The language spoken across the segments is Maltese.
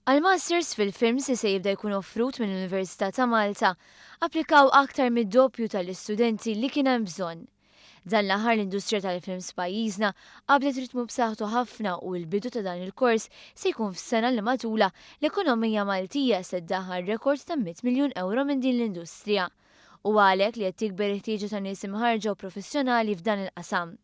Għall-Masters fil-Films li se jibda jkun offrut mill-Università ta' Malta, applikaw aktar mid-doppju tal-istudenti li kien hemm bżonn. Dan l-aħħar l-industrija tal-films f'pajjiżna qabdet ritmu b'saħħtu ħafna u l-bidu ta' dan il-kors se jkun f'sena li matulha l-ekonomija Maltija se ddaħħal rekord ta' 100 miljun ewro minn din l-industrija. U għalhekk li qed tikber il-ħtieġa ta' nies imħarrġa u professjonali f'dan il-qasam.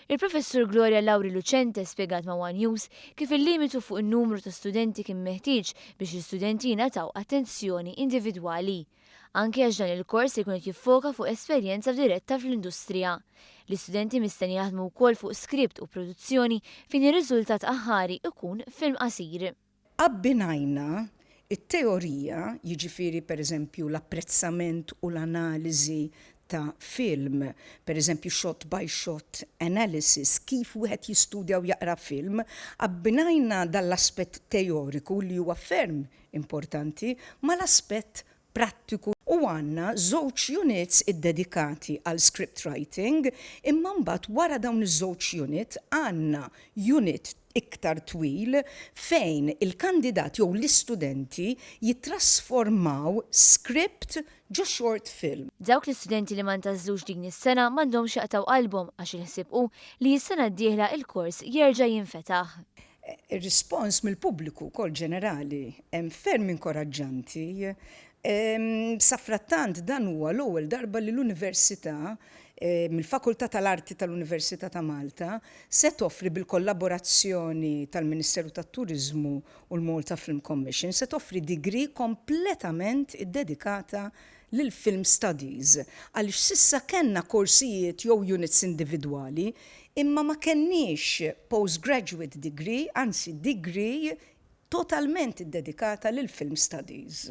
Il-Professur Gloria Lauri Lucente spjegat ma' One News kif il-limitu fuq in-numru ta' studenti kien meħtieġ biex l-istudenti jingħataw attenzjoni individwali. Anke għax dan il-kors se jkun qed jiffoka fuq esperjenza diretta fl-industrija. L-istudenti mistenni jaħdmu wkoll fuq script u produzzjoni fejn ir-riżultat aħħari ikun film qasir. Abbinajna t-teorija, jiġifieri pereżempju l-apprezzament u l-analiżi ta' film, pereżempju shot by shot analysis, kif wieħed jistudja u jaqra film, abbinajna dan l-aspett teoriku li huwa ferm importanti mal-aspett prattiku u għandna żewġ units iddedikati għal script writing imma mbagħad wara dawn iż-żewġ unit għandna unit iktar twil fejn il-kandidat jew l-istudenti jittrasformaw script ġo short film. Dawk l-istudenti li ma ntgħażlux din is-sena m'għandhomx jaqtgħu qalbhom għax il-ħsieb hu li s-sena d-dieħla il-kors jerġa' jinfetaħ. Ir-rispons mill-pubbliku wkoll ġenerali hemm ferm inkoraġġanti. Safrattant dan huwa l-ewwel darba li l-Università, mill-Fakultà tal-Arti tal-Università ta' Malta, se toffri bil-kollaborazzjoni tal-Ministeru tat-Turiżmu u l-Malta Film Commission, se toffri degree kompletament iddedikata lill-Film Studies għaliex s'issa kellna korsijiet jew units individwali imma ma kenniex postgraduate degree, anzi degree totalment iddedikata lill-Film Studies.